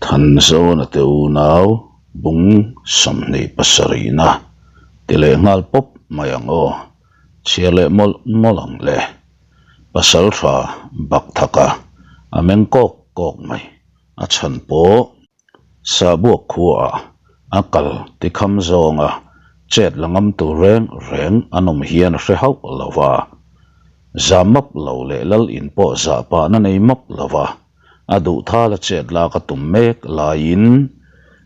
Thanzawna te unau bung 27na ti leh nghal pawp mai ang aw, chhiar leh mawlh mawlh ang le. Pasal tha bak thak a, a meng kawk kawk mai, a chhan pawh Sahbuak khuaah a kal tikham zawnga chet la ngam tur reng reng an awm hian a hre hauh lo va, za map lo leh lal in pawh zah pahna nei map lo va. A duh thal a chet lak a tum mek laiin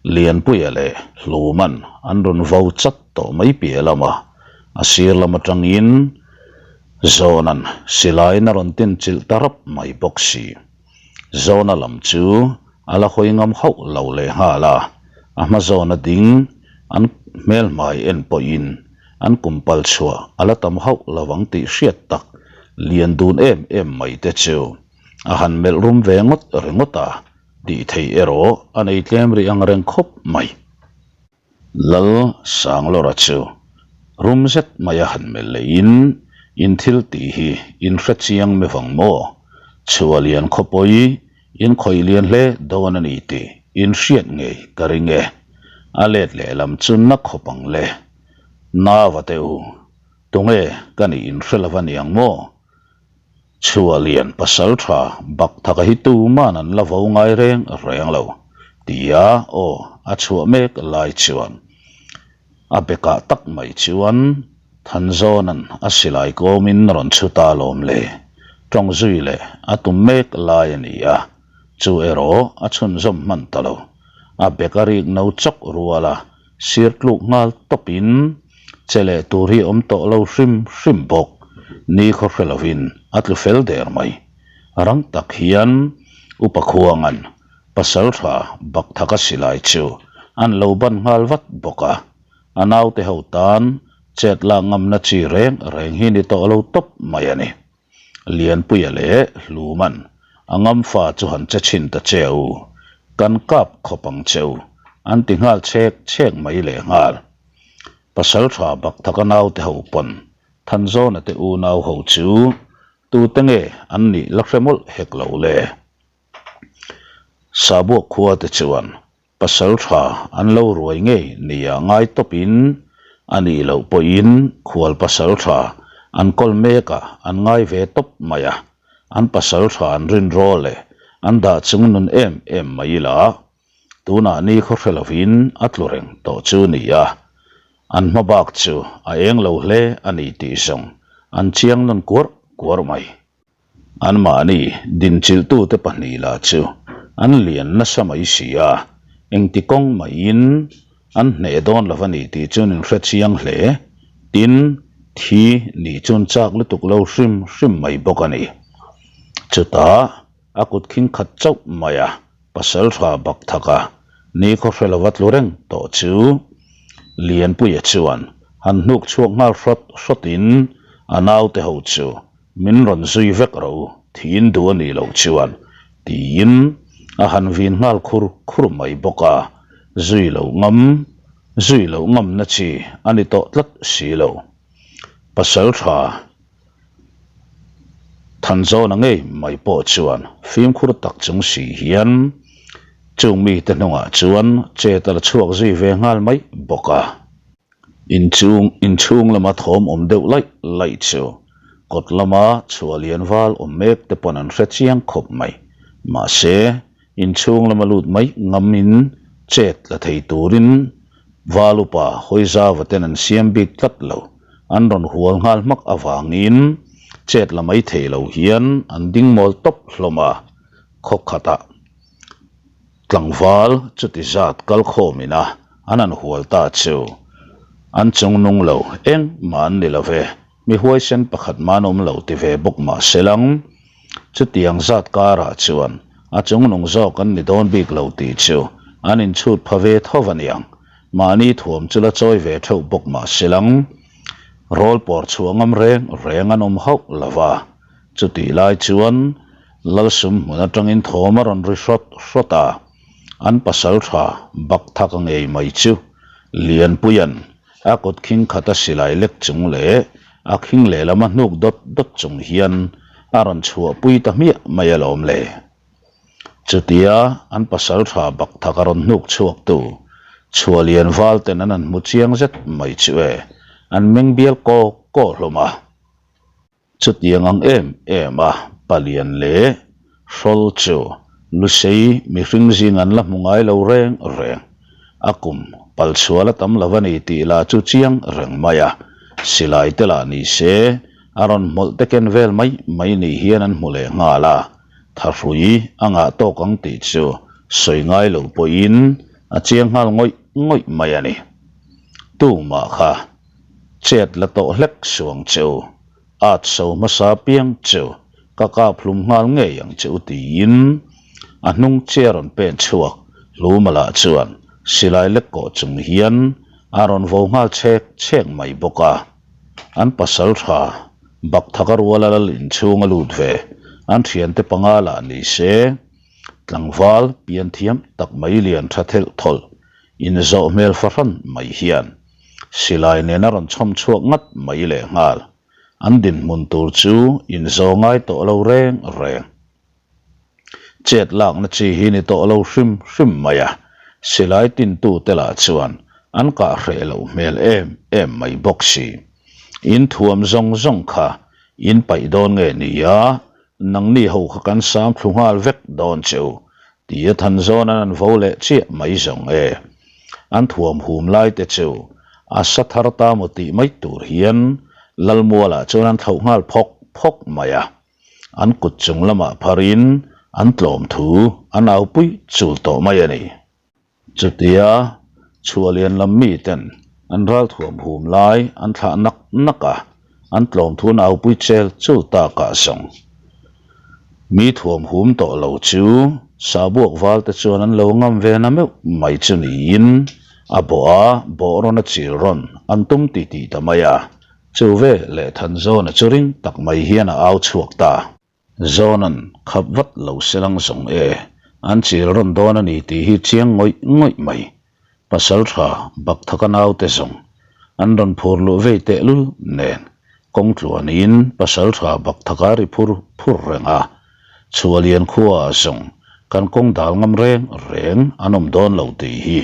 Lianpuia leh Hluman an rawn vo chat tawh mai piah lama a sir lam atangin Zawnan silaiin a rawn tin chilh ta rap mai bawk si. Zawna lam chu a la hawi ngam hauh lo leh nghal a, a hma zawna ding an hmelhmai en pawhin an kum pal chhuah a la tam hauh lo ang tih hriat tak lian dun em em mai te chu A han melh rum ve ngawt ringawt a, tih theih erawh a nei tlem rih ang reng khawp mai. Lal Sanglawra chu rum zet mai a han melh lehin, In thil tih hi in hre chiang mi vang maw? Chhuah lian khawpawi in khawih lian hle dawn a ni tih in hriat ngei ka ring e. A let lehlam chu na khawp ang le. Nava teh u, tunge ka nih in hre lo a niang maw? Chhuahlian pasal tha bak thaka hi tuman an la vo ngai reng reng lo tia aw a chhuah mek lai chuan a bekah tak mai chuan Thanzawnan a silai kawmin rawn chhu ta lawm le, tawng zui leh a tum mek lai a ni a, chu erawh a chhunzawm hman ta lo. A bek a rik no chawk rual a, sir tluk nghal tawpin che leh tur hi awm tawh lo hrim hrim bawk. Ni khaw hre lovin a tlu fel der mai. Rang tak hian Upa Khuanga'n pasal tha bak thaka silai chu an lo ban nghal vat bawk a. A naute ho tan chet lak ngamna chi reng reng hi ni tawh lo tawp mai a ni. Lianpuia leh Hluman a ngam fa chu han che chhin ta che u, kan kap khawp ang che u, an ti nghal chhek chhek mai leh nghal. Pasal tha bak thaka naute ho pawn Thanzawna te unau ho chu tute nge an nih la hre mawlh hek lo le. Sabuak khua te chuan Pasal tha an lo ruai ngei nia ngai tawpin a nih loh pawhin khual pasal tha an kawl mekah an ngai ve tawp mai a, an pasal tha an rin rawl leh an dah chung nun em em mai ila tunah ni khaw hre lovin a tlu reng tawh chu ni a, an hma bak chu a eng lo hle a ni tih zawng an chiang nawn kuarh kuarh mai. Anmahni dinchilhtute pahnih lah chu an lian nasa mai si a, engti kawng mahin an hneh dawn lo a ni tih chuan in hre chiang hle. Tin, thi nih chuan chak lutuk lo hrim hrim mai bawk a ni. Chutah a kut khing khat chauh mai a, pasal tha bak thak a, ni khaw hre lova tlu reng tawh chu Lianpuia chuan han hnuk chhuak nghal hrawt hrawtin a naute ho chu Min rawn zui vek ro, thiin duh a nih loh chuan, tiin a han vin nghal khur khur mai bawk a, zui loh ngam, zui loh ngamna chi a ni tawh tlat si lo. Pasal tha Thanzawna ngei mai pawh chuan fimkhur tak chung si hian chung mite hnungah chuan chet a la chhuak zui ve nghal mai bawk a. Inchung inchhung lama thawm awm deuh laih laih chu kawt lama chhuah lian val awm mek te pawn an hre chiang khawp mai. Mahse, inchhung lama lut mai ngamin chet la thei turin val upa Hawizava ten an siam bik tlat lo. An rawn hual nghal hmak avangin chet la mai thei lo hian an ding mawl tawp hlawm a, khaw khatah Tlangval chuti zat kal khawmin a an han hual ta chu an chung nung lo engmah an ni lo ve, mi huaisen pakhat man awm lo ti ve bawk mah se lang. Chutiang zat karah chuan a chung nung zawk an ni dawn bik lo tih chu an inchhut pha ve tho a niang. Mahni thuam chu la chawi ve theuh bawk mah se lang. Rawl pawr chhuah ngam reng reng an awm hauh lo va. Chutih lai chuan Lalsum hmun atangin thawm a rawn ri hrawt hrawt a, an pasal tha bak thak a ngei mai chu Lianpuia'n a kut khing khat a silai lek chung leh a khing lehlam a hnuk dawt dawt chung hian a rawn chhuahpui ta hmiah mai alawm le. Chutia an pasaltha Bakthak a rawn hnuk chhuaktu Chhuahlian val ten an han hmu chiang zet mai chu e, an meng bial kawk kawk hlawm a. Chutiang ang em em a palian leh hrawl chu Lusei mihring zing an la hmu ngai lo reng reng. A kum palchhual a tam lo a ni tih lah chu chiang reng mai a, silai te lah ni se a rawn hmawlh te ken vel mai mai ni hian an hmu leh nghal a, thahrui a ngah tawk ang tih chu sawi ngai lo pawhin a chiang nghal ngawih ngawih mai a ni. Tumah kha Chet la tawh hlek suang che u, at so hmasa piang che u, ka kap hlum nghal ngei ang che u tiin a hnung chair rawn pen chhuak Hluma lah chuan silai lek kawh chung hian a rawn vo nghal chhek chhek mai bawk a. An pasal tha Bakthaka ruala lal inchhung a lut ve an thiante panga lah ni se tlangval pian thiam tak mai lian tha thelh thawlh inzawh hmel fahran mai hian Silai nen a rawn chhawm chhuak ngat mai leh nghal. An dinhmun tur chu inzaw ngai tawh lo reng reng. Chet lakna chi hi ni tawh lo hrim hrim mai a, silai tintute lah chuan an kah hreh loh hmel em em mai bawk si. In thuam zawng zawng kha in paih dawn nge ni a, nangni ho kha kan sang thlu nghal vek dawn che u Tia Thanzawn an an vo leh chiah mai zawng e. An thuam hum lai te chu a sa thar ta maw tih mai tur hian Lalmualah chuan an thlauh nghal phawk phawk mai a. An kut chung lamah pharin an tlawm thu an aupui chul tawh mai a ni. Chutia Chhuahlian lam miten an ralthuam hum lai an thlah nak nak a, an tlawm thu an aupui chel chul takah zawng. Mi thuam hum tawh lo chu Sabuak val te chuan an lo ngam ve na meuh mai chu niin a bawh a, bawh rawn a chil rawn an tum ti tih ta mai a, chu ve leh Thanzawna chu ring tak mai hian a au chhuak ta. Zawnan khap vat lo se lang zawng e, an chil rawn dawn a ni tih hi chiang ngawih ngawih mai. Pasal tha Bakthaka naute zawng an rawn phur luh vei tehlul nen kawng tluanin pasal tha Bakthaka ri phur phur reng a. Chhuahlian khuaah zawng kan kawng dal ngam reng reng an awm dawn lo tih hi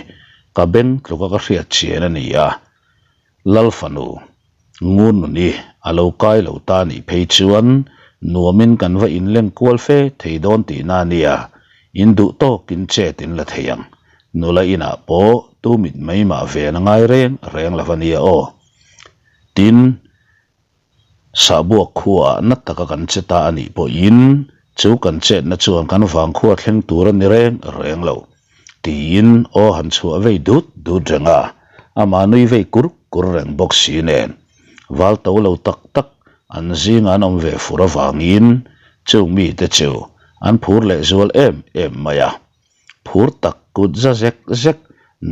ka beng tluka ka hriat chian a ni a. Lal fanu Ngun nuni a lo kai lo ta nih phei chuan nuamin kan va inleng kual fe thei dawn tihna a nia, in duh tawkin chet in la thei ang. Nula inah pawh tu mit mai mah ven a ngai reng reng lo a nia aw. Tin, Sahbuak khuaah na taka kan che ta a nih pawhin chu kan chetna chuan kan vangkhua thleng tur a ni reng reng lo. Tiin aw han chhuah vei dut dut reng a, amah nui vei kur kur reng bawk si nen val to lo tak tak an zinga an awm ve fur avangin chung mite chu an phur leh zual em em mai a. Phur tak kut za zek zek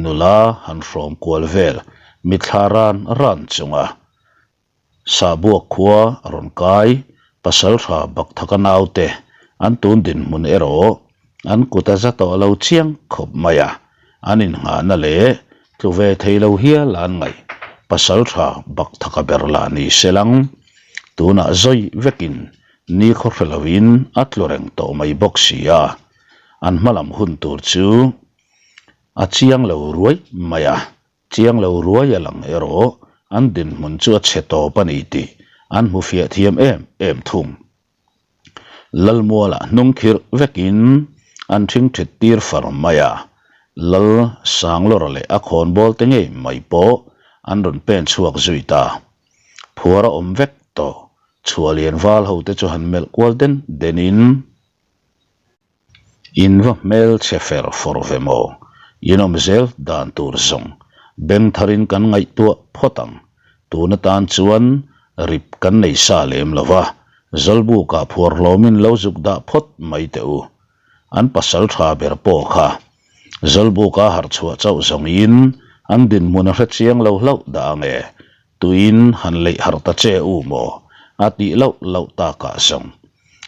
nula han hrawm kual vel mitthla ran ran chunga Sahbuak khua a rawn kai, Pasaltha Bakthaka naute an tun dinhmun erawh an kut a za tawh lo chiang khawp mai a, an innghahna leh tlu ve thei lo hial an ngaih. Pasaltha Bakthaka ber lah ni se lang, tunah zawi vekin ni khaw hre loin a tlu reng tawh mai bawk si a, an hmalam hun tur chu a chiang lo ruai mai a. Chiang lo ruai a lang erawh an dinhmun chu a chhe tawp a ni tih an hmu fiah thiam em em thung. Lalmualah hnung khirh vekin an thing thit tir far mai a, Lal Sanglawra leh a khawnbawl te ngei mai pawh an rawn pen chhuak zui ta. Phuar a awm vek tawh, Chhuahlian val ho te chu han melh kual den denin, In va hmel chhe fer fawr ve maw? In awm zel dan tur zawng beng tharin kan ngaihtuah phawt ang. Tun atan chuan rip kan nei sa lem lo va, Zawlbukah phuar hlawmin lo zuk dah phawt mai teh u. An pasal tha ber pawh kha Zawlbuka harh chhuah chauh zawngin an dinhmun a hre chiang lo hlauh dah ang e. Tuin han leih harh ta che u maw? A tih loh loh takah zawng.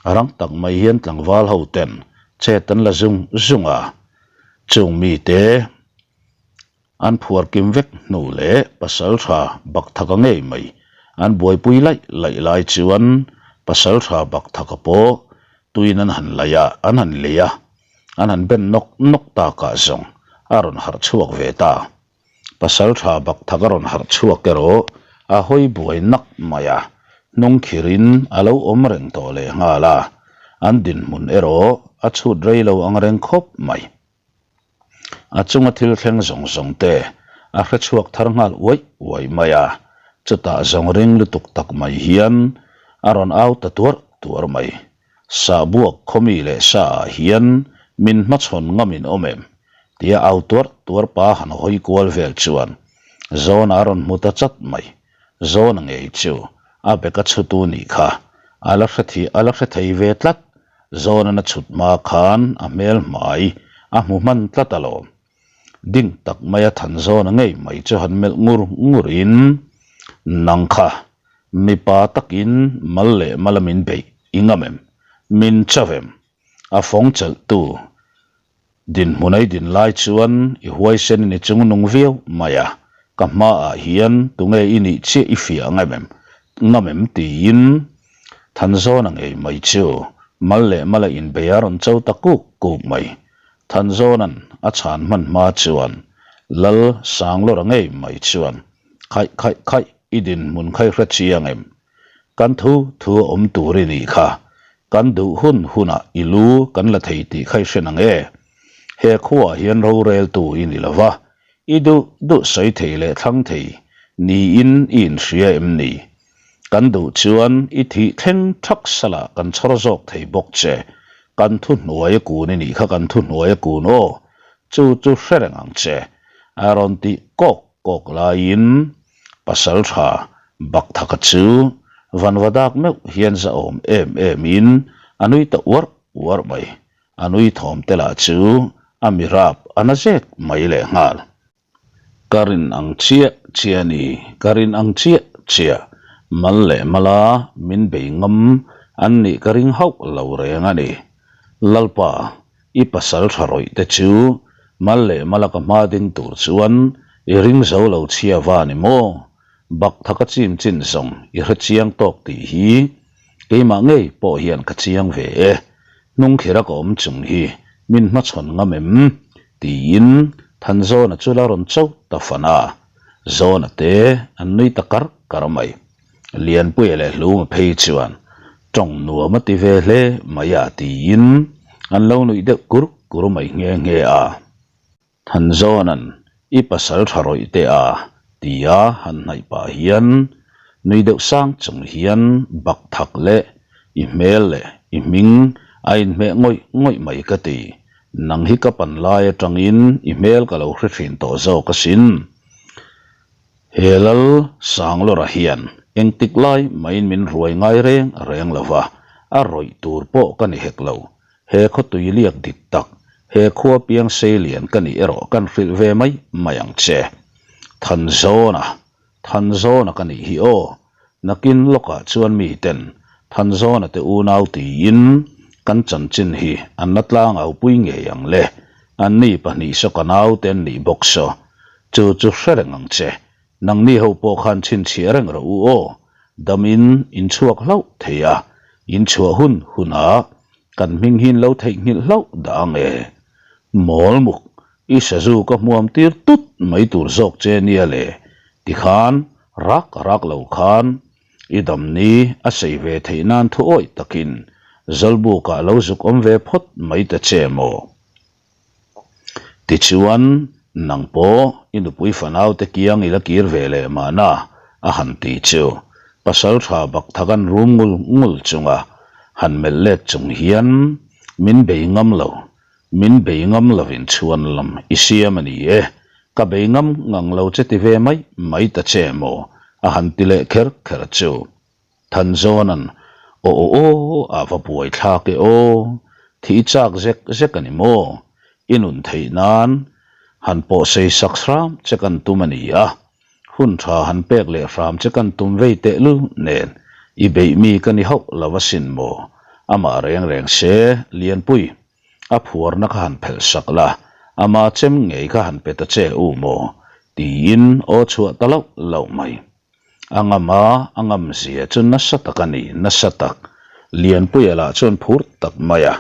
Rang tak mai hian tlangval ho ten chet an la zung zung a, chung mite an phuar kim vek hnu leh pasal tha Bakthaka ngei mai an buaipui laih laih lai chuan pasal tha Bakthaka pawh tuin an han laih a, an han lei a. An han ben nawk nawk takah zawng a rawn harh chhuak ve ta. Pasaltha Bakthak a rawn harh chhuak erawh a hawi buai nak mai a, hnung khirin a lo awm reng tawh leh nghal a, an dinhmun erawh a chhut rei lo ang reng khawp mai. A chunga thil thleng zawng zawng te a hre chhuak thar nghal uaih uaih mai a, chutah zawng ring lutuk tak mai hian a rawn au ta tuar tuar mai. Sahbuak khawmi leh sa ah hian min hmachhawn ngam in awm em? tia au tuar tuar pa han hawi kual vel chuan Zawna a rawn hmu ta chat mai. Zawna ngei chu a beka chhutu nih kha a la hre thih a la hre thei ve tlat. Zawnan a chhut hma khan a hmel hmai a hmu hman tlat alawm. Ding tak maia Thanzawna ngei mai chu han melh ngur ngur in, Nang kha, mipa takin mal leh mala min beih i ngam em? Min chauh em? A fawng chelh tu dinhmun ei din lai chuan i huaisen in i chung nung viau mai a, ka hmaah hian tunge i nih chiah i fiah ngam em? Ngam em? tiin Thanzawna ngei mai chu mal leh mala inbei a rawn cho ta kuk kuk mai. Thanzawna'n a chhan hman hma chuan Lal Sanglawra ngei mai chuan, Khaih khaih khaih, i dinhmun kha i hre chiang em? Kan thu thu a awm tur i nih kha. Kan duh hun hunah i lu kan la thei tih kha i hre nang e. He khuaah hian roreltu i ni lo va, i duh duh sawi thei leh thlang thei niin i inhria em ni? Kan duh chuan i thih thleng thak salah kan chhawr zawk thei bawk che. Kan thu hnuai a kun i nih kha kan thu hnuai a kun aw, chu chu hre reng ang che. A rawn tih kawk kawk laiin pasal tha Bakthaka chu vanvadak meuh hian zahawm em em in a nui ta uarh uarh mai. A nui thawm te lah chu a mirap a na zek mai lehnghal. Ka rin ang chiah chiah a ni, ka rin ang chiah chiah. Mal leh mala min bei ngam an nih ka ring hauh lo reng a ni. Lalpa, i pasal tha rawih te chu mal leh mala ka hma ding tur chuan i ring zo lo chhia va ni maw? Bak thaka chim chin zawng i hre chiang tawk tih hi keimah ngei pawh hian ka chiang ve e. Hnungkhira ka awm chung hi min hmachhawn ngam em? tiin Thanzawna chu la rawn cho ta fan a, Zawna te an nui ta kar kar mai. Lianpuia leh Hluma phei chuan tawng nuam a ti ve hle mai a tiin an lo nuih deuh kur kur mai nghe nghe a. Thanzawna'n i pasal tha rawih teh a tia han hnaih pah hian nui deuh sang chung hian bak thak leh i hmel leh i hming a inhmeh ngawih ngawih mai ka ti. Nang hi ka pan lai atangin i hmel ka lo hre thin tawh zawk asin. He lal Sanglawra hian engtik lai maiin min ruai ngai reng reng lo va, a rawih tur pawh ka ni hek lo. He khawtui liak dik tak, he khua piang sei lian ka nih erawh kan hrilh ve mai mai ang che. Thanzawna, Thanzawna ka nih hi aw, nakin lawkah chuan miten Thanzawna te unau tiin kan chanchin hi an la tlangau pui ngei ang le, anni pahnih saw ka naute an nih bawk saw, chu chu hre reng ang che, Nangni ho pawh khan chhinchhiah reng rawh u aw, damin in chhuak hlauh thei a, in chhuah hun hunah kan hming hi in lo theihnghilh hlauh dah ang e. Mawlmuk, i sazu ka hmuam tir tut mai tur zawk che nia le, tikhan rak rak lo khan i damni a sei ve theih nan thu awih takin Zawlbukah lo zuk awm ve phawt mai ta che maw? Tichuan, nang pawh i nupui fanaute kiang i la kir ve leh mahna, a han ti chu. Pasal tha bak thak an rum ngul ngul chunga han melh let chung hian, Min bei ngam lo, min bei ngam lovin chhuan lam i siam a ni e, ka bei ngam ngang lo che ti ve mai mai ta che maw, a han ti leh kher kher chu. Thanzawna'n, Aw aw aw, a va buai thlak e aw, thih chak zek zek a ni maw? I nun theih nan han pawh sei sak hram che kan tum a ni a, hun tha han pek leh hram che kan tum vei teh lul nen i beih mi ka ni hauh lo asin maw? Amah reng reng se, Lianpui, a phuarna kha han phelh sak la, ama chem ngei kha han pe ta che u maw? tiin aw chhuah ta lauh lauh mai. A ngam a, a ngam zia chu nasa tak a ni, nasa tak. Lianpuia lah chuan phur tak mai a.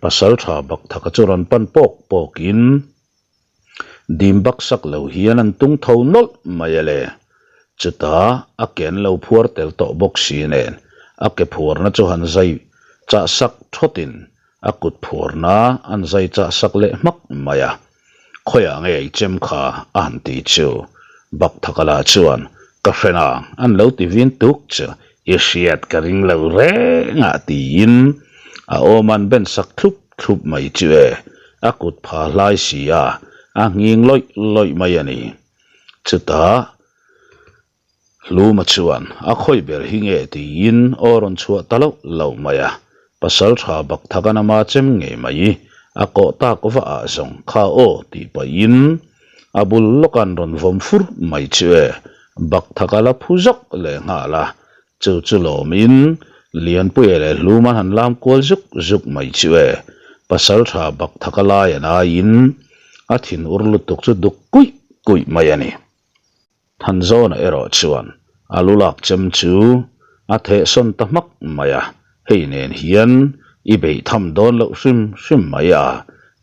Pasalṭha Bakthaka chu rawn pan pawk pawkin dim baksak lo hian an tung tho nawlh mai a le. Chutah a ke an lo phuar tel tawh bawk si nen a ke phuarna chu han zai chah sak thawtin a kut phuarna an zai chah sak leh hmak mai a. Khawiah nge i chem kha a han ti chu Bakthaka lah chuan ka hre nang an lo ti vin tuk chu i hriat ka ring lo reng ah tiin a awm an ben sak thlup thlup mai chu e a kut pha hlai si a a nghing lawih lawih mai a ni. Chutah Hluma chuan a khawih ber hi nge tiin aw rawn chhuah ta loh loh mai a, pasal tha bak thak a nama chem ngei mai, a kawh tak va ah zawng kha aw tih pahin a bul lawk an rawn vawm fur mai chu e, bak thak a la phu zawk leh nghal a, chu chu lawmin Lianpuia leh Hluma han lam kual zuk zuk mai chu e, pasal tha bak thak a lai an aiin a thin ur lutuk chu duk kuih kuih mai a ni. Thanzawna erawh chuan a lu lak chem chu a thehsawn ta hmak mai a, hei nen hian i beih tham dawn loh hrim hrim mai a,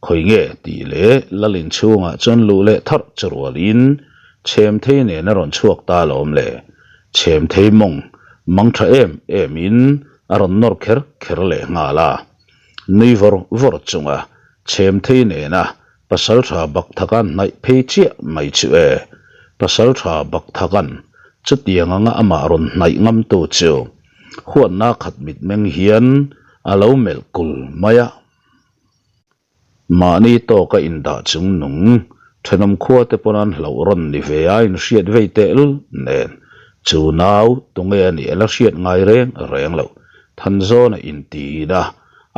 khawi nge tih leh lal inchhungah chuan luh leh tharh chu rualin Chhemthei nen a rawn chhuak ta alawm le, Chhemthei mawng mang tha em em in a rawn nawr kher kher leh nghal a, nui vawr vawr chunga Chhemthei nena Pasalṭha Bakthaka'n hnaih phei chiah mai chu e. Pasalṭha Bakthaka'n chutiang anga amah rawn hnaih ngamtu chu huatna khat mitmeng hian a lo melh kul mai a. Mahni tawka indah chung nung thenawm khua te pawn an hlauh rawn ni ve a inhriat vei tehlul nen chu nau tunge a nih a la hriat ngai reng reng loh. Thanzawna intiin a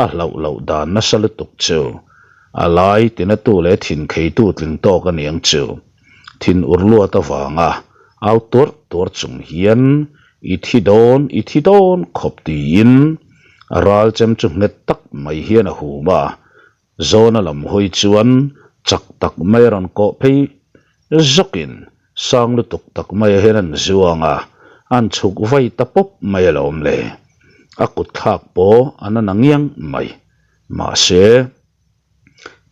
a hlauh loh dan nasa lutuk chu A lai tinatu leh thin kheitu tling tawk a niang chu. Thin ur luat avanga au tuar tuar chung hian i thi dawn, i thi dawn khawp tiin a ral chem chu nghet tak mai hian a hum a. Zawna lam hawi chuan chak tak mai a rawn kawh phei zawkin sang lutuk tak mai hian an zuang a, an chhuk vai ta pawp mai alawm le. A kut thlak pawh a na nangiang mai. Mahse,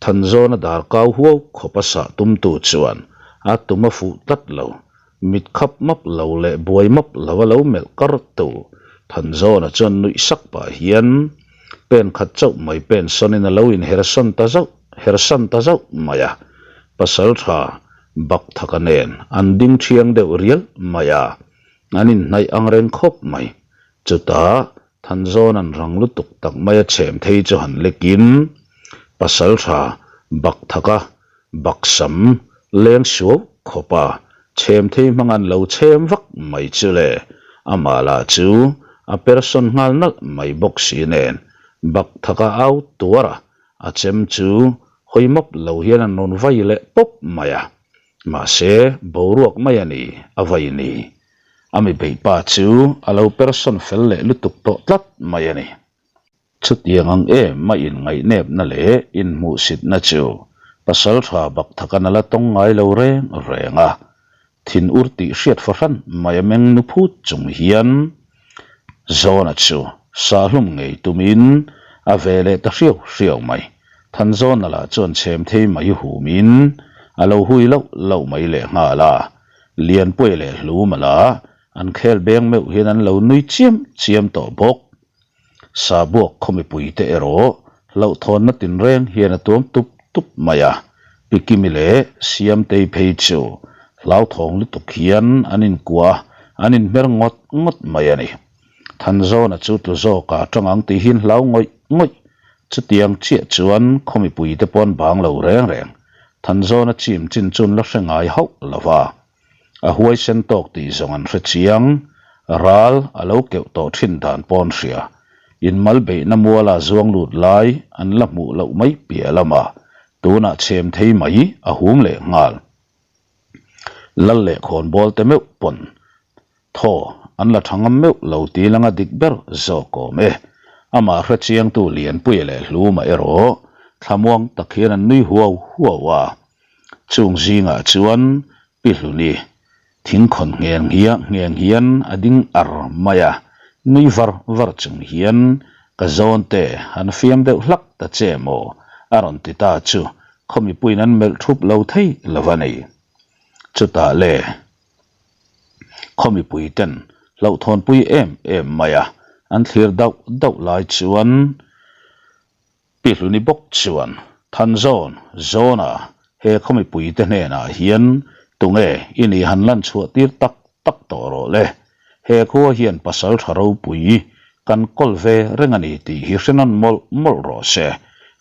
Thanzawna dar kau huau khawp a sah tumtu chuan a tum a fuh tlat lo. Mit khap map lo leh buai map lo a lo melh kar tu. Thanzawna chuan nuih sak pah hian pen khat chauh mai pen sawnin a lo inhersawn ta zauh hersan ta zauh mai a. Pasaltha Bakthaka nen an ding thiang deuh rial mai a, an inhnaih ang reng khawp mai. Chutah Thanzawn an rang lutuk tak mai a chhem thei chu han lekin Pasaltha Bakthaka Baksam leng suau khawpa chhem thei hmang an lo chhem vak mai chu le amah lah chu a persawn nghal nalh mai bawk si nen Bakthaka au tuar a a chem chu hawi map lo hian an rawn vai leh pawp mai a mahse boruak mai a ni a vai ni. A mi beih pa chu a lo persawn fel leh lutuk tawh tlat mai a ni. Chutiang ang em a inngaihnepna leh inhmuhsitna chu Pasaltha Bakthakan a la tawng ngai lo reng reng a. Thin ur tih hriat fahran mai a meng nu phut chung hian Zawna chu sahlum ngei tumin a ve leh ta hriau hriau mai. Thanzawna lah chuan chhem thei mai humin a lo hui loh loh mai lehnghal a. Lianpuia leh Hlumala an khel beng meuh hian an lo nui chiam chiam tawh bawk. Sabuak khaw mipuite erawh hlauhthawnna tinreng hian a tuam tup tup mai a, Pi Kimi leh Siamtei phei chu hlauthawng lutuk hian an inkuah a, an inhmer ngawt ngawt mai a ni. Thanzawna chu tlu zawkah a tang ang tih hi an hlau ngawih ngawih. Chutiang chiah chuan khaw mipuite pawh an bang lo reng reng. Thanzawna chim chin chu an la hre ngai hauh lo va. A huaisen tawk tih zawng an hre chiang. Ral a lo keuh tawh thin dan pawh an hria. Inmal beihna muala zuang lut lai an la hmuh loh mai piah lamah tunah chhem thei mai a hum leh nghal. Lal leh khawnbawl te meuh pawn Thaw, an la tha ngam meuh lo ti langa dik ber zawk awm e. Amah hre chiangtu Lianpuia leh Hluma erawh thlamuang tak hian an nui huau huau a. Chung zingah chuan Pi Hluni thingkhawn ngheng hian ngheng hian a ding ar mai a, nui var var chung hian. Ka zawn te han fiam deuh hlak ta che maw? a rawn ti ta chu khaw mipuiin an melh thup lo thei lo a ni. Chutah le khaw mipui ten hlauhthawnpui em em mai a, an thlir dauh dauh lai chuan Pi Hluni bawk chuan Thanzawn, Zawna, he khaw mipui te hnenah hian tunge i nih han lan chhuah tir tak tak tawh rawh le. He khua hian pasal tha ropui kan kawl ve reng a ni tih hi hre nawn mawlh mawlh rawh se.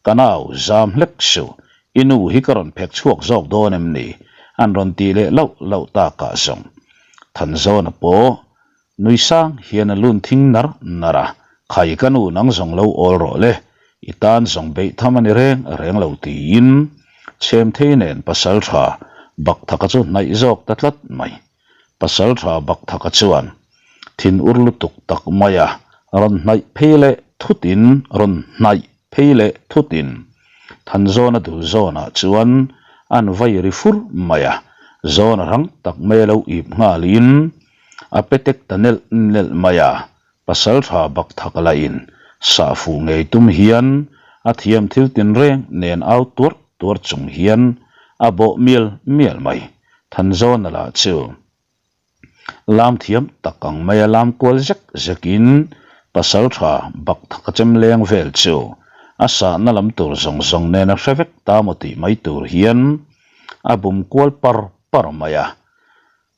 Ka nau zam hlek suh, i nu hi ka rawn phek chhuak zawk dawn em ni? An rawn tih leh lauh lauh takah zawng Thanzawna pawh Nui sang hian a lun thing nar nar a, Khai ka nu nang zawng lo awl rawh le, i tan zawng beih tham a ni reng reng lo tiin Chhemthei nen Pasaltha Bakthaka chu hnaih zawk ta tlat mai. Pasaltha Bakthaka chuan thin ur lutuk tak mai a rawn hnaih phei leh thutin rawn hnaih phei leh thutin Thanzawna dul zawnah chuan an vai ri fur mai a, zawn a rang tak mai a lo ip nghalin A petek ta nelh nelh mai a, pasaltha bak thak lahin sah fuh ngei tum hian a thiam thil tinreng nen au tuar tuar chung hian a bawh mial mial mai. Thanzawna lah chu lam thiam tak ang mai a lam kual zek zekin pasaltha bak thak a chem leng vel chu a sahna lam tur zawng zawng nen a hre vek ta maw tih mai tur hian a bum kual par par mai a.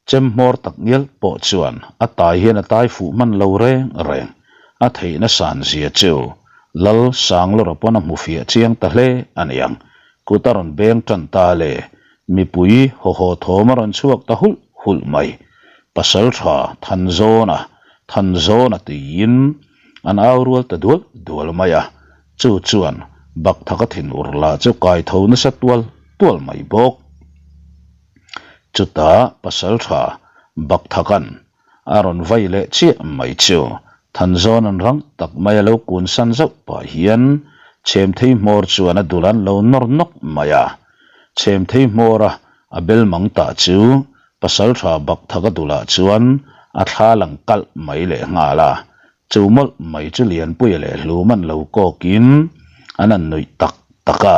Chem hmawr tak ngial pawh chuan a tai hian a tai fuh hman lo reng reng. A theihna san zia chu Lal Sanglawra pawn a hmu fiah chiang ta hle a niang. Kut a rawn beng tan ta le, mipui haw haw thawm a rawn chhuak ta hulh hulh mai. Pasaltha Thanzawna, Thanzawna tiin an au rual ta dual dual mai a, chu chuan Bakthaka thinur lah chu kai tho nasa tual tual mai bawk. Chutah Pasaltha Bakthaka'n a rawn vai leh chiah mai chu Thanzawn an rang tak mai a lo kun san zauh pah hian Chhemthei hmawr chuan a dul an lo nawr nawk mai a. Chhemthei hmawra a bel mang tah chu Pasaltha Bakthaka dulah chuan a thla lang kalh mai leh nghal a. Chu mawlh mai chu Lianpuia leh Hluman lo kawkin an han nuih tak tak a.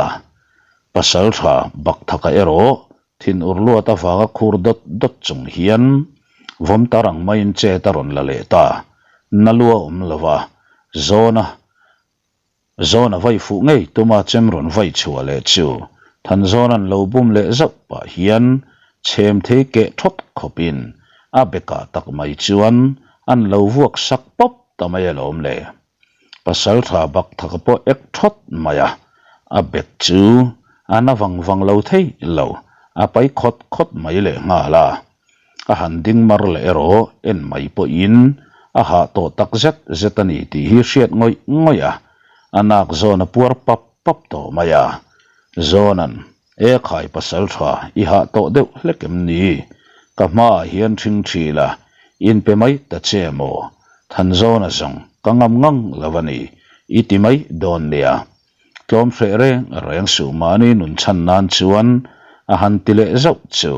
Pasaltha Bakthaka erawh thin ur luat avanga khur dawt dawt chung hian vawm tar ang maiin chet a rawn la leh ta. Na lua awm lova Zawna Zawna vai fuh ngei tuma chem rawn vai chhuah leh chu Thanzawna'n lo bum leh zauh pah hian chhem thei keh thawt khawpin a bekah tak mai chuan an lo vuak sak pawp ta mai alawm le. Pasaltha bak thaka pawh ek thawt mai a, a bek chu a na vang vang lo thei lo, a pai khawt khawt mai leh nghal a. A han ding mar leh erawh en mai pawhin a hah tawh tak zet zet a ni tih hi hriat ngawih ngawih a, a nak zawn a puar pap pap tawh mai a. Zawnan, E khai pasaltha, i hah tawh deuh hlek em ni? Ka hmaah hian ṭhing ṭhil a, inpe mai ta che maw? Thanzawna zawng ka ngam ngang lo a ni, i ti mai dawn nia. Tlawm hreh reng reng suh mahni nun chhan nan chuan a han ti leh zauh chu.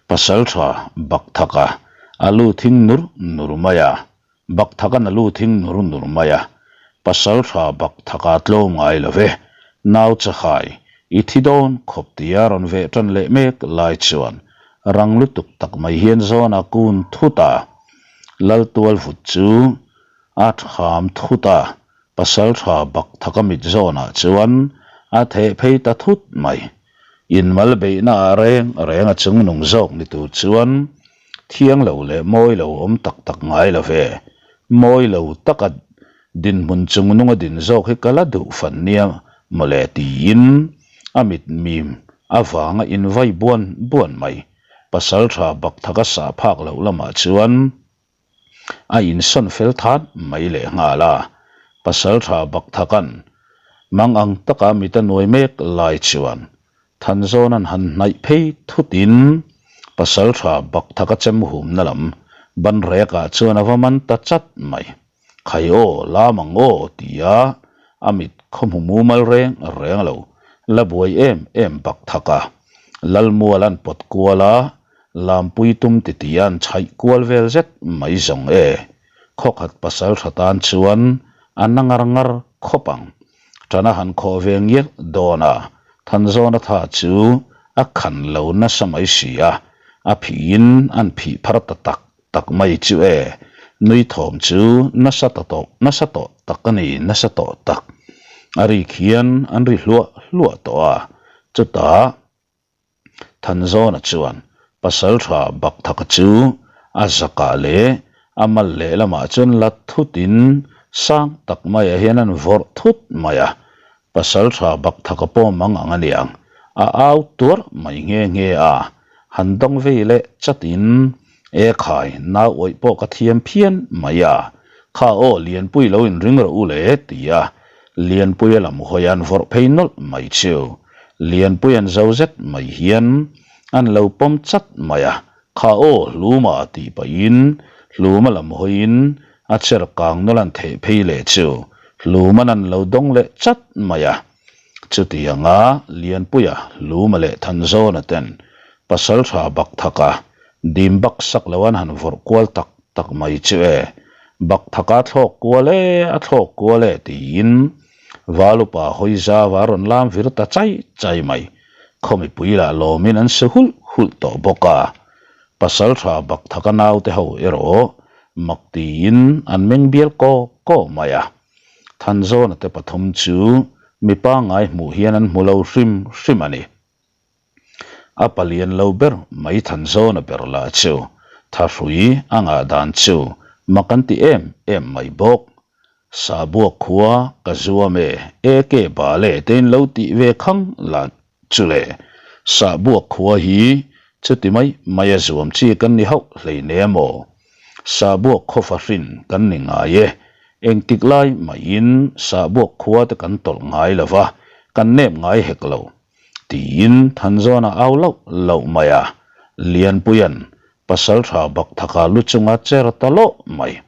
Pasaltha Bakthaka a lu thing nur nur mai a, Bakthaka'n a lu thing nur nur mai a, Pasaltha Bakthaka tlawm ngai lo ve, nau chahai, i thi dawn khawp tia rawn veh tan leh mek lai chuan rang lutuk tak mai hian zawn a kun thut a, Laltual vut chu a tham thut a, Pasaltha Bakthaka mit zawnah chuan a theh phei ta thut mai. Inmal beihna ah reng reng a chung nung zawk ni tur chuan thiang lo leh mawi lo awm tak tak ngai lo ve. Mawi lo taka dinhmun chung nunga din zawk hi ka la duh fan nia mawle tiin a mit mim avanga invai buan buan mai. Pasaltha Bakthaka sah phak loh lamah chuan A insawn fel that mai leh nghal a, Pasaltha Bakthaka'n mang ang taka mit a nuai mek lai chuan Thanzawna'n han hnaih phei thutin Pasaltha Bakthaka chem humna lam ban rekah chuan a va man ta chat mai. Khai aw, lam ang aw tia a mit khaw hmu mumal reng reng lo la buai em em Bakthaka Lalmual an pawt kual a, Lampui tum titi an chhaih kual vel zet mai zawng e. Khawkhat pasal tha tan chuan A na ngar ngar khawp ang. Ṭana han khawh ve ngial dawn a, Thanzawna tha chu a khan lo nasa mai si a, a phihin an phih phar ta tak tak mai chu e, nui thawm chu nasa ta tawh nasa tawh tak a ni nasa tawh tak. A rik hian an ri hluah hluah tawh a, chutah Thanzawna chuan Pasalṭha Bakthaka chu a zakah leh a mal lehlamah chuan la thutin sang tak maiah hian an vawrh thut mai a, Pasalṭha Bakthaka pawh mang ang a niang, a au tuar mai nghe nghe a, han dawng vei leh chatin E khai, nau awih pawh ka thiam phian mai a, kha aw Lianpui lo inring rawh u le ti a, Lianpuia lam hawi an vawrh phei nawlh mai chu. Lianpui an zo zet mai hian an lo pawm chat mai a, kha aw Hluma tih pahin Hluma lam hawiin a cher kang nawlh an theh phei leh chu Hluma'n an lo dawng leh chat mai a. Chutianga Lianpuia Hluma leh Thanzawna ten Pasaltha Bakthaka dim bak sak lo an han vawrh kual tak tak mai chu e, Bakthaka thlawk kual e, a thlawk kual e tiin Valupa hawi zau a rawn lam vir ta chai chai mai. Khaw mipui lah lawmin an su hulh hulh tawh bawk a. Pasaltha Bakthaka naute ho erawh mak tiin an meng bial kaw kaw mai a. Thanzawna te pathum chu mi pangngai hmuh hian an hmu lo hrim hrim a ni. A palian lo ber mai Thanzawna ber lah chu thahrui a ngah dan chu mak an ti em em mai bawk. Sabuak khua ka zuam e, AK bale te in lo tih ve khang lah chu le. Sabuak khua hi chuti mai mai a zuam chi kan ni hauh hleinem aw. Sabuak khaw fahrin kan ni ngai e. Engtik lai maiin Sabuak khua te kan tawlh ngai lo va, kan nep ngai hek lo. Tiin Thanzawna au loh loh mai a, Lianpuia'n Pasaltha Bakthaka lu chunga cher ta loh mai.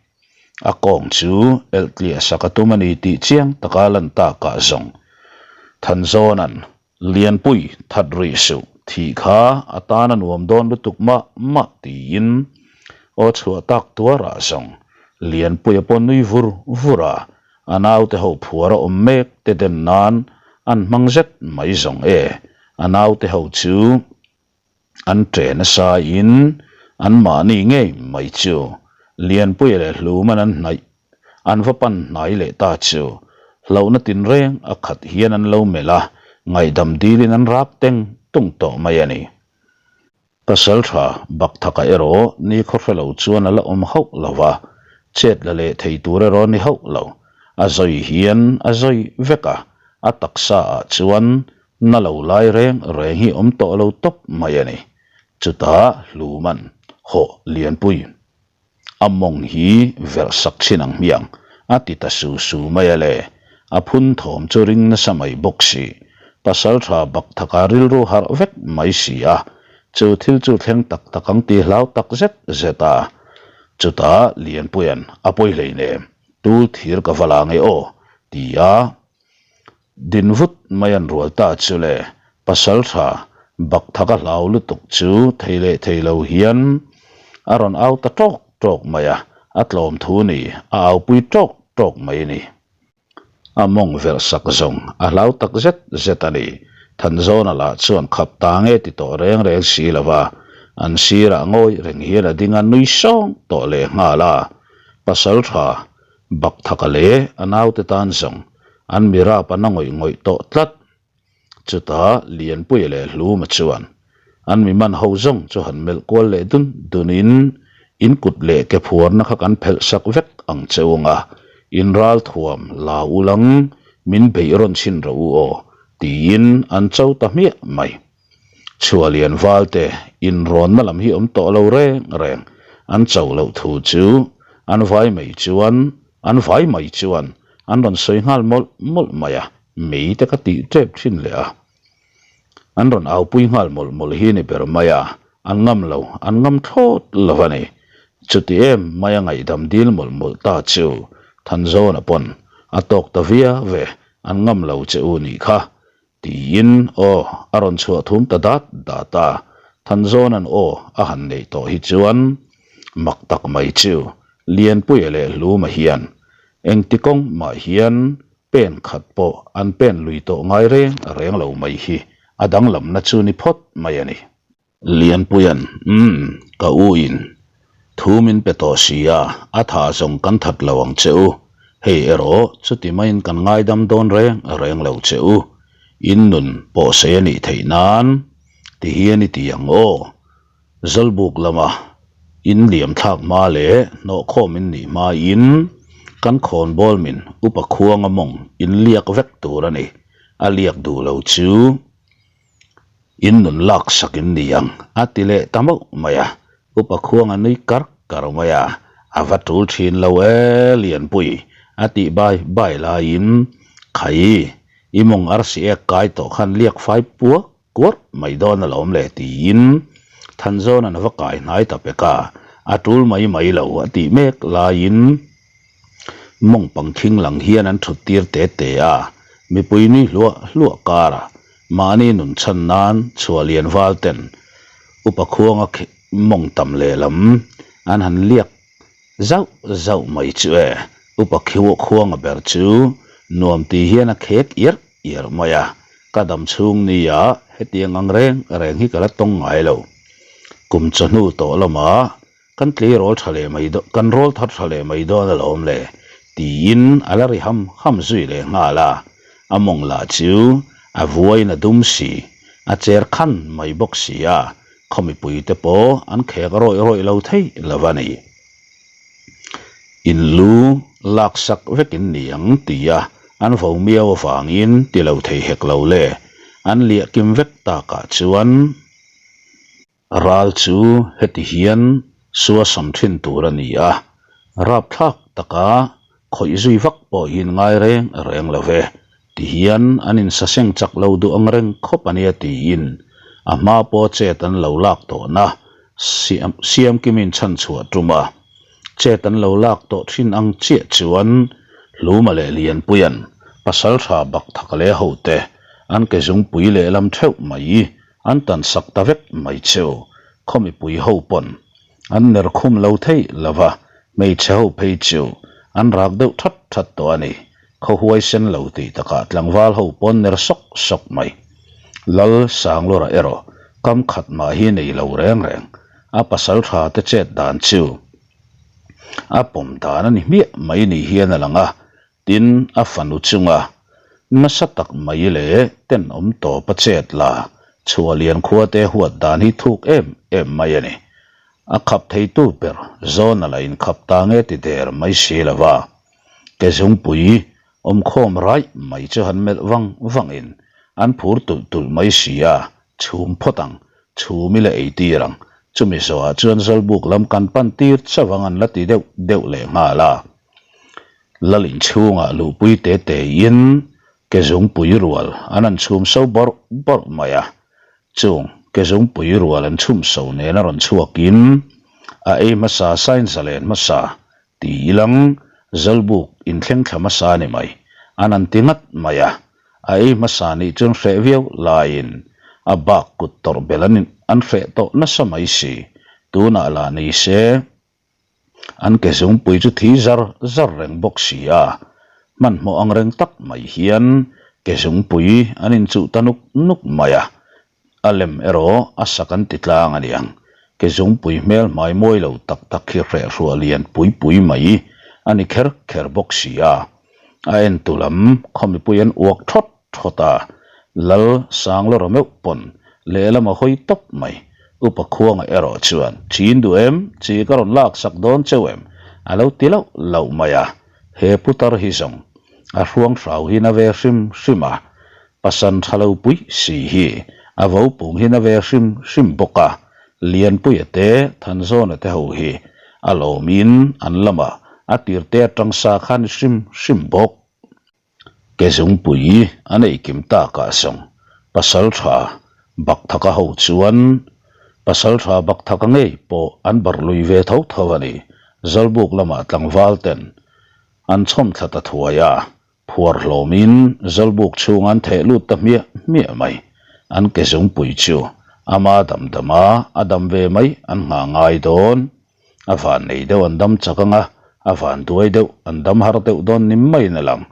A kawng chu elh tliah sak a tum a ni tih chiang taka lan takah zawng Thanzawna'n Lianpui that rih suh thih kha a tan a nuam dawn lutuk mah mah tiin aw chhuah tak tuarah zawng Lianpuia pawh nui vur vur a, A naute ho phuar a awm mek te den nan an hmang zet mai zawng e. A naute ho chu an ṭe nasa in an mahni ngei mai chu Lianpuia leh Hluman an hnaih an va pan hnai leh ta chu hlauhna tinreng a khat hian an lo melh a, ngaihdam dilin an rak teng tung tawh mai a ni. Pasalṭha Bakthaka erawh ni khaw hre lo chuan a la awm hauh lo va, chet la leh thei tur erawh ni hauh lo. A zawi hian a zawi vek a, a taksa ah chuan na lo lai reng reng hi awm tawh lo tawp mai a ni. Chutah Hluman hawh lianpui. A mawng hi verh sak thin ang hmiang, a ti ta su su mai a le. A phun thawm chu ring nasa mai bawk si. Pasaltha Bakthaka rilru harh vek mai si a, chu thil chu thleng tak tak ang ti hlau tak zet zet a. Chutah Lianpuia'n a pawi hleinem, tul thir ka va la nge aw, ti a. Din vut mai an rual ta chu le, Pasaltha Bakthaka hlau lutuk chu thei leh thei lo hian a rawn au ta tawk tawk mai a, a tlawm thu ni, a aupui tawk tawk mai a ni. A mawng verh sak zawng a hlau tak zet zet a ni. Thanzawna lah chuan khap ta nge ti tawh reng reng si lo va, an sirah ngawi reng hian a ding a nui sawng tawh leh nghal a. Pasaltha Bakthaka leh a naute tan zawng an mi rap an a ngawih ngawih tawh tlat. Chutah Lianpuia leh Hluma chuan an mi man ho zawng chu han melh kual leh dun dunin in kut leh ke phuarna kha kan phelh sak vek ang che ung a, in ral thuam la ulang min beih rawn chhin rawh u aw tiin an cho ta hmiah mai. Chhuahlian valte inrawnna lam hi awm tawh lo reng reng, an cho loh thu chu an vai mai chuan an vai mai chuan an rawn sawi nghal mawlh mawlh mai a, mei te ka tih tep thin leh a, an rawn aupui nghal mawlh mawlh hi ni ber mai a, an ngam lo, an ngam thlawt lo a ni. Chuti em mai a ngaihdam dil mawlh mawlh ta chu Thanzawna pawn a tawk ta viau ve, an ngam lo che u nih kha, Tiin aw a rawn chhuah thum ta dat dat a, Thanzawna'n aw a han neih tawh hi chuan mak tak mai chu Lianpuia leh Hluma hian. Engti kawng mah hian pen khat pawh an pen lui tawh ngai reng reng lo mai hi a danglamna chu ni phawt mai a ni. Lianpuia'n, Umm, ka u in thu min pe tawh si a, a tha zawng kan that lo ang che u. Hei erawh chuti maiin kan ngaidam dawn reng reng lo che u. In nun pawh sei a nih theih nan ti hian i ti ang aw. Zawlbuk lama in liam thlak hma leh hnawhkhawm in nih hmain kan khawnbawl min upa khuanga mawng in liak vek tur a ni. A liak duh lo chu. In nun lak sak in ni ang, a ti leh ta mauh mai a. Upa khuang a nui kar kar mai a, a va tul thin lo e Lianpui, a tih bai bai laiin, Khai, i mawng arsi ek kai tawh khan liak fai puak kuarh mai dawn alawm le tiin Thanzawna'n a va kai hnai ta pek a, a tul mai mai lo a tih mek laiin, Mawng pangkhing lang hian an thut tir te te a, mipui nui hluah hluah karah mahni nun chhan nan chhuah lian val ten upa khuanga mawng tam lehlam an han liak zauh zauh mai chu e, upa khuanga ber chu nuam ti hian a khek iarh iarh mai a, ka dam chhung nia hetiang ang reng reng hi ka la tawng ngai lo. Kum chawhnu tawh lamah Kan tleirawl tha leh mai dawn, kan rawl thar tha leh mai dawn alawm le, tiin a la ri ham ham zui leh nghal a. A mawng lah chu a vuaiin a dum si, a cher khan mai bawk si a, khaw mipuite pawh an khek rawih rawih lo thei lo a ni. In lu lak sak vekin ni ang tia an vo miau avangin ti lo thei hek lo le, an liah kim vek takah chuan. Ral chu heti hian suasam thin tur a ni a, rapthlak taka khawih zui vak pawh hi ngai reng reng lo ve, ti hian an insaseng chak lo duh ang reng khawp a nia tiin a hma pawh chet an lo lak tawhna Siamkimin chhanchhuah tum a, chet an lo lak tawh thin ang chiah chuan Hluma leh Lianpuia'n pasaltha Bakthaka leh hote an ke zungpui lehlam theuh mai An tan sak ta vek mai cheu, khaw mipui ho pawn an ner khum lo thei lo va, hmeichhe ho phei chu an rak deuh that that tawh a ni. Khaw huaisen lo tih takah tlangval ho pawn ner sawk sawk mai. Lal Sanglura erawh kam khat mah hi nei lo reng reng, a pasal tha te chet dan chu a pawm dan a ni hmiah mai ni hian a lang a, Tin, a fanu chunga nasa tak mai leh tenawm tawp a chet la, Chhuahlian khuate huat dan hi thuk em em mai a ni. A khap theitu ber zawn a la inkhap ta nge ti der mai si lo va. Kezungpui awmkhawm raih mai chu han melh vang vangin an phur tulh tulh mai si a, chhum phawt ang, chhum ila ei tir ang, chumi zawhah chuan Zawlbuk lam kan pan tir chauh ang an la ti deuh deuh leh nghal a. Lal inchhungah luhpui te tein ke zungpui rual an han chhum so bawrh bawrh mai a, chung ke zungpui rual an chhum so nena rawn chhuakin a ei hmasa sain zalen hmasa ti ilang Zawlbuk inthleng thla hmasa a ni mai, an han ti ngat mai a, a ei hmasa nih chuan hreh viau laiin a bak kut tawrh belh an an hreh tawh nasa mai si, tunah lah ni se. An ke zungpui chu thi zar zar reng bawk si a, hmanhmawh ang reng tak mai hian ke zungpui an inchuh ta nuk nuk mai a, a lem erawh a sak an ti tlang a niang. Ke zungpui hmel hmai mawi lo tak tak hi hrehhruah lian pui pui mai a ni kher kher bawk si a, a entu lam khaw mipui an uak thawt thawt a, Lal Sanglawra meuh pawn lehlam a hawi tawp mai. Upa Khuanga erawh chuan, Chin duh em? Chi ka rawn lak sak dawn cheu em? a lo ti lauh lauh mai a. He putar hi zawng a hruang hrau hi na ve hrim hrim a, pasan tha lo pui si hi a vo pung hi na ve hrim hrim bawk a, Lianpuia te, Thanzawna te ho hi a lawmin an lamah a tirte atang sa kha ni hrim hrim bawk. Ke zungpui a neih kim takah zawng Pasaltha Bakthaka ho chuan Pasaltha Bakthaka ngei pawh an barh lui ve tho tho a ni. Zawlbuk lamah tlangval ten an chhawm thla ta thuai a, phuar hlawmin Zawlbuk chhunga an theh lut ta hmiah hmiah mai. An ke zungpui chu ama dam dama a dam ve mai an nghah ngai dawn. A van nei deuh an dam chak ang a. A van duai deuh, an dam har deuh dawn ni maiin a lang.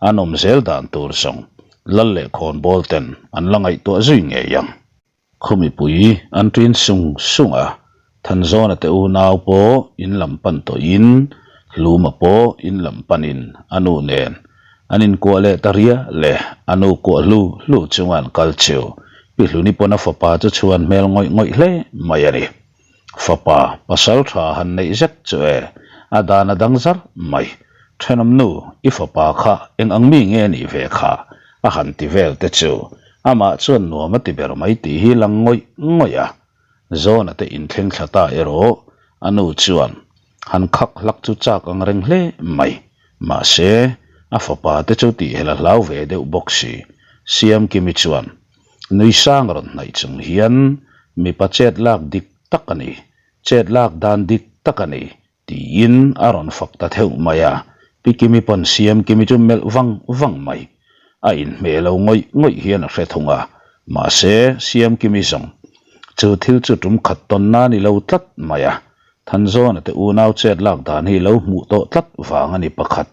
An awm zel dan tur zawng Lal leh khawnbawl ten an la ngaihtuah zui ngei ang. Khawmipui an ṭin sung sung a, Thanzawna te unau pawh in lam pan tawhin Hluma pawh in lam panin a nu nen an inkuah leh ta ria le, a nu kuah hlu hlu chunga an kal chu Pi Hluni pawn a fapa chu chhuan hmel ngawih ngawih hle mai a ni. Fapa, pasal tha han neih zet chu e, a dan a dang zar mai. Thenawm nu, i fapa kha eng ang mi nge nih ve kha? a han ti vel te chu amah chuan nuam a ti ber mai tih hi lang ngawih ngawih a. Zawna te inthleng thla ta erawh a nu chuan han khak hlak chu chak ang reng hle mai. Mahse, a fapa te chu tihel a hlau ve deuh bawk si. Siamkimi chuan Nui sang rawn hnaih chung hian mipa chet lak dik tak a ni, chet lak dan dik tak a ni tiin a rawn fak ta theuh mai a, Pi Kimi pawn Siam Kimi chu melh vang vang mai. A inhmeh lo ngawih ngawih hian a hre thung a, mahse Siam Kimi zawng chu thil chu tum khat tawn na ni lo tlat mai a, Thanzawna te unau chet lak dan hi lo hmuh tawh tlat vang a ni pakhat.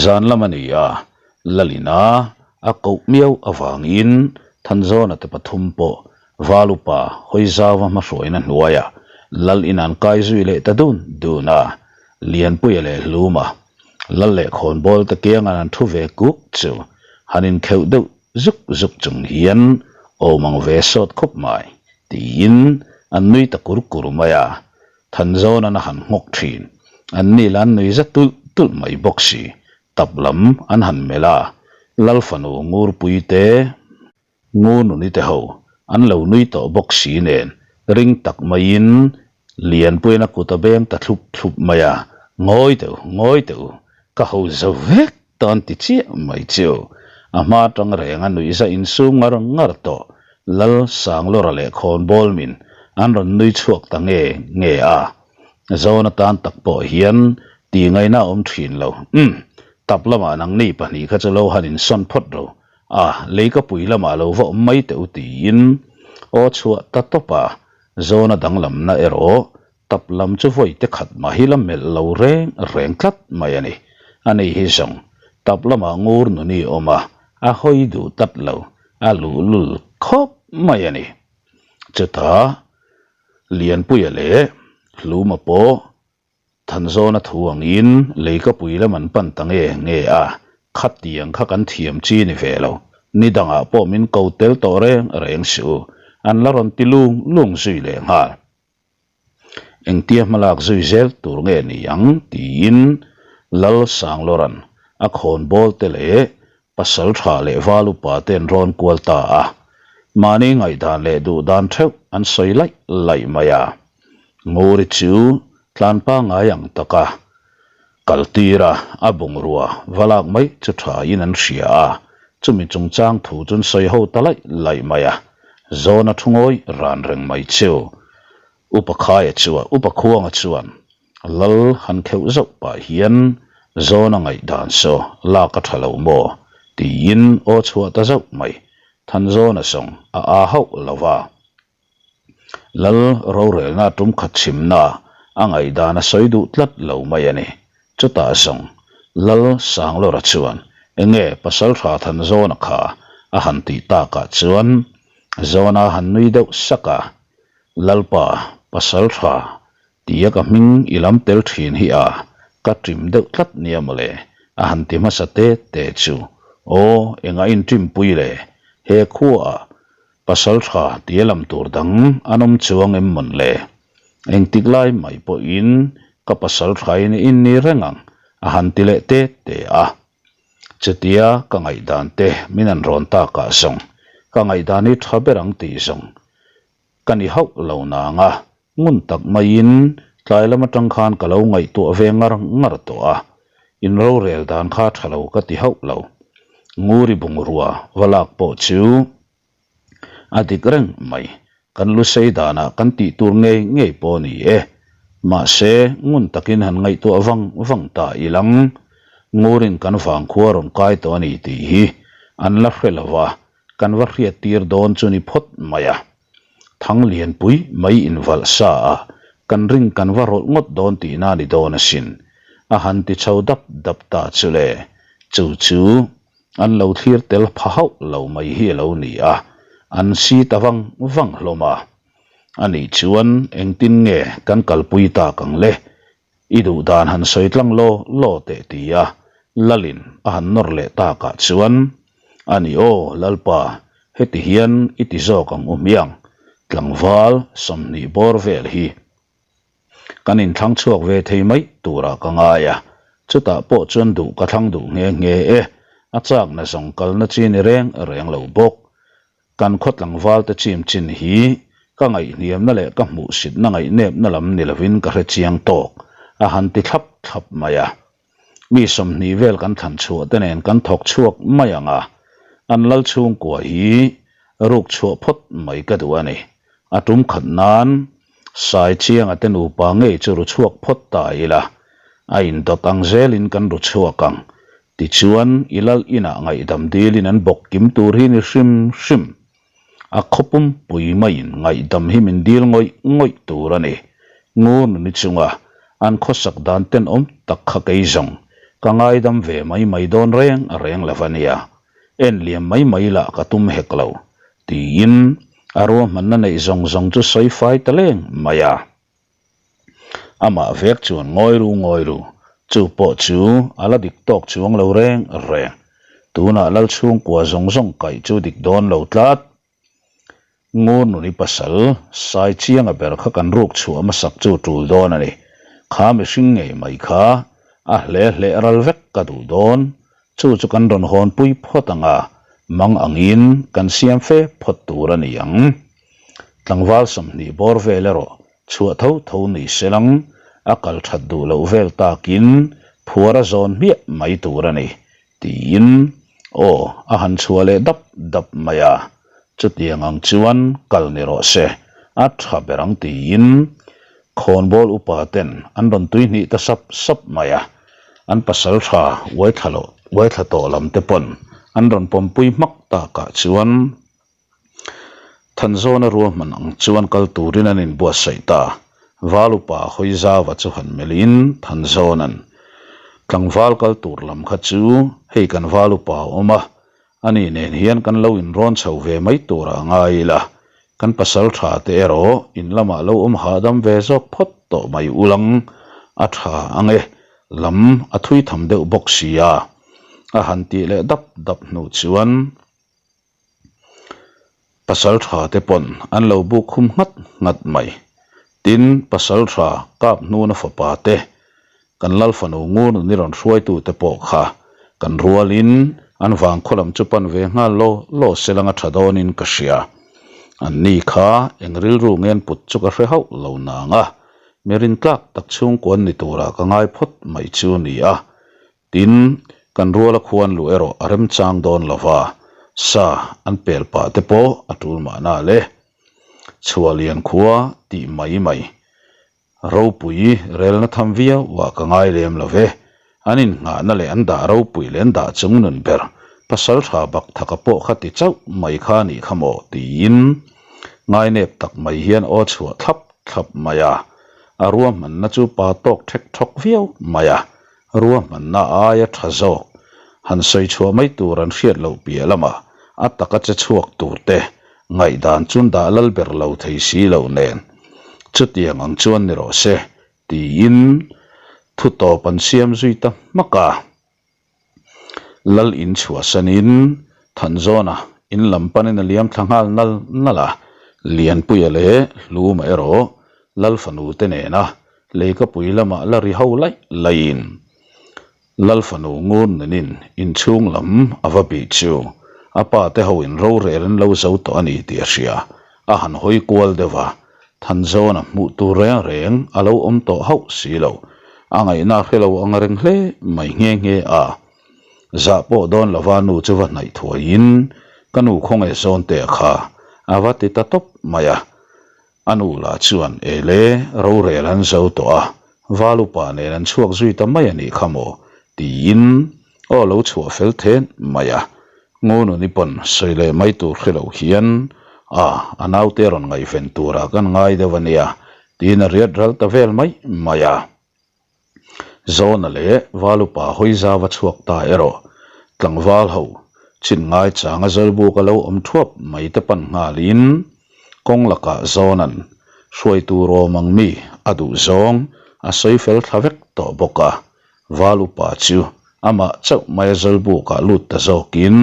Zan lam a ni a, Lalina a koh miau avangin Thanzawna te pathum pawh Valupa Hawizauva hmahruaina hnuaiah Lal in an kai zui leh ta dun dun a, Lianpuia leh Hluma, Lal leh Khawnbawl te kiangah an thu ve kuk chu han inkheuh deuh zuk zuk chung hian awm ang ve sawt khawp mai tiin an nui ta kur kur mai a. Thanzawnan a han nghawk thin. An ni la an nui za tulh tulh mai bawk si. Tap lam an han melh a, Lal fanu Ngurpui te, Ngununi te ho an lo nui tawh bawk si nen ring tak maiin Lianpuiin a kut a beng ta thlup thlup mai a, Ngawi teh u, ngawi teh u, ka ho zo vek Tawn ti chiah mai chu a hma atang reng a nuihza insum ngar ngar tawh. Lal Sanglawra leh Khawnbawlmin an rawn nui chhuak ta nge nge a. Zawn atan tak pawh hian tih ngaihna a awm thin lo. Umm, tap lamah nangni pahnih kha chu lo han insawn phawt ro. A, leikapui lamah lo va awm mai teh u tiin aw chhuah ta tawp a. Zawna danglamna erawh Tap lam chu vawi te khat mah hi la melh lo reng reng tlat mai a ni. A nei hi zawng, tap lamah ngur nuni awm a, a hawi duh tlat lo, a luhlul khawp mai a ni. Chutah, Lianpuia leh Hluma pawh Thanzawna thu angin leikapui lam an pan ta nge nge a, khatiang kha kan thiam chi ni ve lo, ni dangah pawh min ko tel tawh reng reng suh u, an la rawn ti lung lung zui leh nghal. Engtia hmalak zui zel tur nge ni ang tiin Lal Sanglawran a khawnbawl te leh pasal tha leh val upa te an rawn kual ta a, mahni ngaihdan leh duhdan theuh an sawi laih laih mai a. Nguri chu tlan pangngai ang taka Kal tir a, a bungrua va lak mai chu tha in an hria a, chumi chungchang thu chu an sawi ho ta laih laih mai a, Zawna thu ngawi ran reng mai chu. Upa Khaia chuan, Upa Khuanga chuan Lal han kheuh zauh pah hian Zawna ngaihdan saw lak a tha lo maw? tiin aw chhuah ta zauh mai. Thanzawna zawng a aa hauh lo va. Lal rorelna tum khat chhimna a ngaihdan a sawi duh tlat lo mai a ni. Chutah zawng Lal Sanglawra chuan enge Pasaltha Thanzawna kha a han tih takah chuan Zawna han nui deuh sak a, Lalpa, Pasaltha tia ka hming i lam tel thin hi a, ka ṭim deuh tlat nia mawle, a han ti hmasa te te chu, Aw, engah inṭimpui le, he khuaah Pasal tha tia lam tur dang an awm chuang em mawn le? Engtik lai mai pawhin ka pasal thain i ni reng ang a han ti leh te te a. Chutia ka ngaihdan te min an rawn takah zawng ka ngaihdan hi tha ber ang tih zawng ka ni hauh lo nang a, ngun tak maiin tlai lam atang khan ka lo ngaihtuah ve ngar ngar tawh a, in rorel dan kha tha lo ka ti hauh lo. Nguri bungrua va lak pawh chu A dik reng mai, kan lu sei danah kan tih tur ngei ngei pawh a ni e. Mahse, ngun takin han ngaihtuah vang vang ta ilang. Ngurin kan vangkhua rawn kai tawh a ni tih hi an la hre lo va, kan va hriattir dawn chu ni phawt mai a. Thang lianpui mai invalh sa a. Kan ring kan va rawlh ngawt dawn tihna a ni dawn asin. A han ti chho dap dap ta chu le. Chu chu an lo thlir tel pha hauh lo mai hi a lo ni a, an si ta vang vang hlawm a. Anih chuan engtin nge kan kalpui tak ang le? I duh dan han sawi tlang law law teh ti a, Lalin a han nawr leh takah chuan, A ni aw, Lalpa, heti hian i ti zawk ang u hmiang, tlangval 20 bawr vel hi kan inthlang chhuak ve thei mai turah ka ngai a, chutah pawh chuan duh ka thlang duh nghe nghe e, a chakna zawng kalna chi ni reng reng lo bawk. Kan khaw tlangval te chim chin hi ka ngaihhniamna leh ka hmuhsitna ngaihnepna lam ni lovin ka hre chiang tawk, a han ti thlap thlap mai a. Mi 20 vel kan thlan chhuah te nen kan thawk chhuak mai ang a, an lal chhungkua hi ruk chhuah phawt mai ka duh a ni. A tum khat nan Sai Chianga te nupa ngei chu ru chhuak phawt ta ila, a indawt ang zelin kan ru chhuak ang. Tichuan, i lal inah ngaihdam dilin an bawk kim tur hi ni hrim hrim. A khaw pumpui maiin ngaihdam hi min dil ngawih ngawih tur a ni. Ngur nuni chunga an khawsak dan tenawm tak kha kei zawng ka ngaidam ve mai mai dawn reng reng lo a nia. En liam mai mai lah ka tum hek lo, tiin a ruahmanna neih zawng zawng chu sawi fai ta leng mai a. Amah vek chuan ngawi ru ngawi ru, chu pawh chu a la dik tawk chuang lo reng reng. Tunah lal chhungkua zawng zawng kaih chu dik dawn lo tlat. Ngur nuni pasal Sai Chianga ber kha kan ruk chhuah hmasak chu tul dawn a ni. Kha mihring ngei mai kha a hle hleh ral vek ka duh dawn. Chu chu kan rawn hawnpui phawt ang a, mang angin kan siam fe phawt tur a ni ang. Tlangval 20 bawr vel erawh chhuah tho tho ni se lang, a kal that duh loh vel takin phuar a zawn hmiah mai tur a ni, tiin aw a han chhuah leh dap dap mai a. Chutiang ang chuan kal ni rawh se, a tha ber ang tiin khawnbawl upa ten an rawn tui hnih ta sap sap mai a. An pasal tha uaithla loh uaithla tawh lam te pawn an rawn pawmpui hmak takah chuan Thanzawna ruahman ang chuan kal turin an inbuatsaih ta. Val upa Hawizava chu han melhin Thanzawna'n, Tlangval kal tur lam kha chu hei kan val upa a awm a, ani nen hian kan lo inrawn chho ve mai turah a ngai ila, kan pasal tha te erawh in lamah lo awm hahdam ve zawk phawt tawh mai ulang a tha ang e, lam a thui tham deuh bawk sia a han tih leh dap dap hnu chuan. Pasal tha te pawn an lo buk khum nghat nghat mai. Tin, pasal tha kap hnuna fapa te, kan lal fanu ngur nuni rawn hruaitu te pawh kha kan rualin an vangkhaw lam chu pan ve nghal law law se langa tha dawnin ka hria. An ni kha eng rilru ngen put chu ka hre hauh lo nang a, mi rintlak tak chhungkuan ni turah ka ngai phawt mai chu ni a. Tin, kan ruala khuan luh erawh a remchang dawn lo va, sa an pel pah te pawh a tul mahna le. Chhuahlian khua tih mai mai. Ropui relna tham viau ah ka ngai lem lo ve. An innghahna leh an dah ropui leh an dah chung nun ber pasal tha bak thaka pawh kha ti chauh mai kha a nih kha maw tiin ngainep tak mai hian aw chhuah thlap thlap mai a. A ruahmanna chu pa tawk thek thawk viau mai a. Ruahmanna aia tha zawk han sawi chhuah mai tur an hriat loh piah lamah a taka che chhuak tur te ngaihdan chun dah lal ber lo thei si lo nen chutiang ang chuan ni rawh se tiin thu tawp an siam zui ta hmak a. Lal in chhuahsanin Thanzawna in lam panin a liam thla nghal nal nal a, Lianpuia leh Hluma erawh Lal fanu te nena Leikapui lamah la ri ho laih laihin Lal fanu ngur nenin inchhung lam a va bih chu a pa te ho in rorel an lo zo tawh a ni tih a hria. A han hawi kual deuh a, Thanzawna hmuh tur reng reng a lo awm tawh hauh si lo. A ngaihna a hre lo ang reng hle mai nghe nghe a. Zah pawh dawn lova nu chu va hnaih thuaiin ka nu khawnge zawn teh kha a va ti ta tawp mai a. A nu lah chuan, Ele, rorel an zo tawh a, val upa nen an chhuak zui ta mai a nih kha maw? tiin aw lo chhuah fel then mai a. Ngununi pawn sawi leh mai tur hre lo hian, A, a naute rawn ngaihven turah kan ngai deuh a nia, Tiin a riat ral ta vel mai mai a. Zawna leh Valupa hawi zau a chhuak ta erawh tlangval ho chin ngaichang a zawlbuk a lo awm thuap mai te pan nghalin kawng lakah Zawna'n hruaitu rawm ang mi a duh zawng a sawi fel thla vek tawh bawk a. Valupa chu amah chauh mai a zawlbukah lut ta zawkin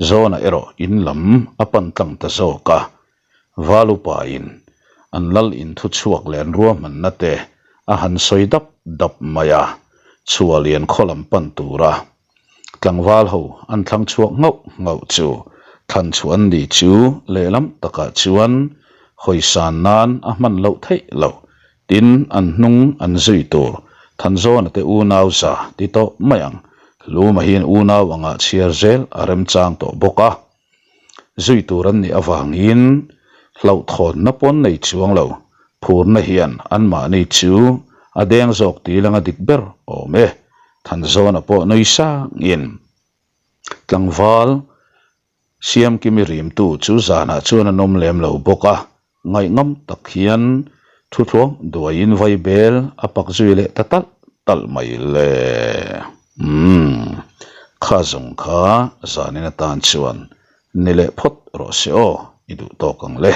Zawna erawh in lam a pan tlang ta zawk a. Valupain an lal in thu chhuak leh an ruahmanna te a han sawi dap dap mai a, Chhuahlian khaw lam pan tura tlangval ho an thlang chhuak nghauh nghauh chu thlan chhuah an ni chu lehlam takah chuan hawisan nan a hman loh theih loh tin an hnung an zui tur Thanzawna te unau za ti tawh mai ang Lumahin unau angah chhiar zel a remchang tawh bawk a. Zui tur an nih avangin hlauhthawnna pawn nei chuang lo, phurna hian anmahni chu a deng zawk tih langa dik ber awm e. Thanzawna pawh nui sangin tlangval Siamkimi rimtu chu zanah chuan an awm lem lo bawk a, Ngaihngam tak hian thuthluang duaiin vaibel a pak zui leh ta talh talh mai le. Umm, kha zawng kha zanin atan chuan ni leh phawt rawh se aw, i duh tawk ang le.